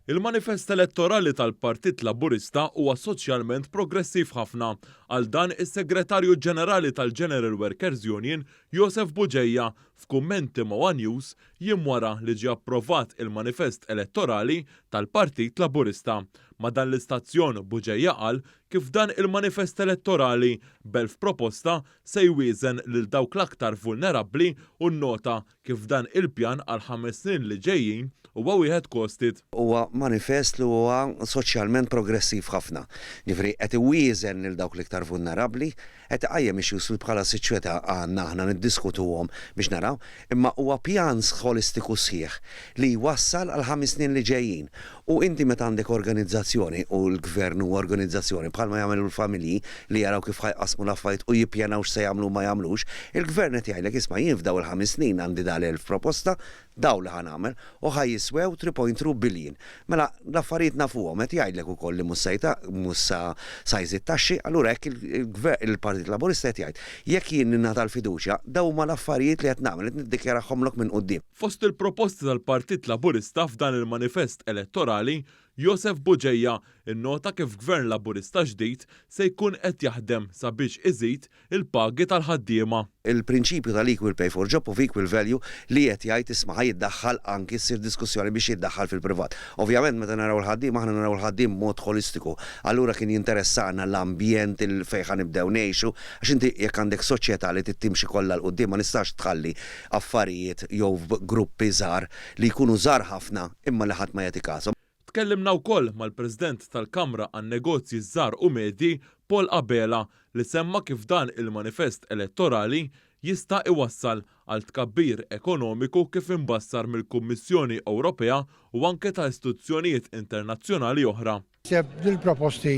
Il-manifest elettorali tal-Partit Laburista huwa soċjalment progressiv ħafna. Qal dan is-Segretarju Ġenerali tal-General Workers Union, Josef Bugeja, f'kummenti ma' one News jiem wara li ġie approvat il-manifest elettorali tal-Partit Laburista. Ma' dan l-istazzjon Bugeja qal kif dan il-manifest elettorali b'elf proposta se jwieżen lil dawk l-aktar vulnerabbli u nnota kif dan il-pjan għall-ħames snin li ġejjin huwa wieħed costed. Huwa manifest li huwa soċjalment progressiv ħafna. Jiġifieri qed iwieżen lil dawk l-iktar vulnerabbli, qed iqajjem issues li bħala soċjetà għandna aħna niddiskutuhom biex naraw, imma huwa pjan ħolistiku sħiħ li jwassal għall-ħames snin li ġejjin. U inti meta għandek organizzazzjoni, u l-Gvern huwa organizzazzjoni, bħalma jagħmelu l-familji li jaraw kif ħa jqassmu l-affarijiet u jippjanaw x'se jagħmlu u ma jagħmlux, il-Gvern qed jgħidlek isma' jien f'dawn il-ħames snin għandi dal-1000 proposta, dawn li ħa nagħmel, u ħa jiswew 3.2 billion. Mela l-affarijiet nafuhom, qed jgħidlek ukoll li mhux se mhux sa sa jżid taxxi, allura hekk il-Gvern, il-Partit Laburista qed jgħid, jekk jien ningħata l-fiduċja, dawn huma l-affarijiet li qed nagħmel, qed niddikjarahomlok minn quddiem. Fost il-proposti tal-Partit Laburista f'dan il-manifest elettorali, Josef Bugeja nnota kif Gvern Laburista ġdid se jkun qed jaħdem sabiex iżid il-pagi tal-ħaddiema. Il-prinċipju tal-equal pay for job of equal value li qed jgħid isma' ħa jiddaħħal anki ssir diskussjoni biex jiddaħħal fil-privat. Ovvjament meta naraw il-ħaddiem aħna naraw il-ħaddiem b'mod ħolistiku. Allura kien jinteressana l-ambjent il fejn ħa nibdew ngħixu għax inti jekk għandek soċjetà li trid timxi kollha 'l quddiem ma nistax tħalli affarijiet jew gruppi żgħar li jkunu żgħar ħafna imma li ħadd ma jagħti kashom. Tkellimna wkoll mal-President tal-Kamra għan-Negozji Żgħar u Medji, Paul Abela, li semma kif dan il-manifest elettorali jista' iwassal għal tkabbir ekonomiku kif imbassar mill-Kummissjoni Ewropea u anke ta' istituzzjonijiet internazzjonali oħra. Naħseb li l-proposti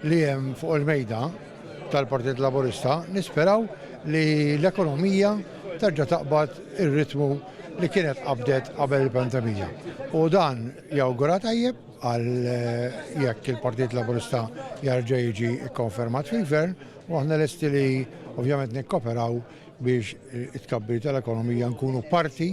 li hemm fuq il-mejda tal-Partit Laburista nisperaw li l-ekonomija terġa' taqbad ir-ritmu li kienet qabdet qabel il-pandemija. U dan jawgura tajjeb għal jekk il-Partit Laburista jarġa' jiġi kkonfermat fil-Gvern u aħna lesti li ovvjament nikkoperaw biex it-tkabbir tal-ekonomija nkunu parti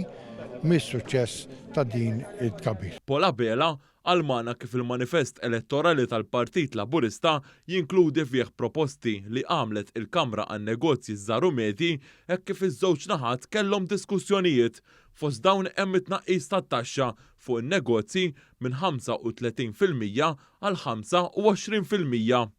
mis-suċċess ta' din it-tkabbir. Paul Abela Qal magħna kif il-manifest elettorali tal-Partit Laburista jinkludi fih proposti li għamlet il-Kamra għan-Negozji Żgħar u Medji hekk kif iż-żewġ naħat kellhom diskussjonijiet. Fost dawn hemm it-tnaqqis tat-taxxa fuq in-negozji minn 35% għal 25%.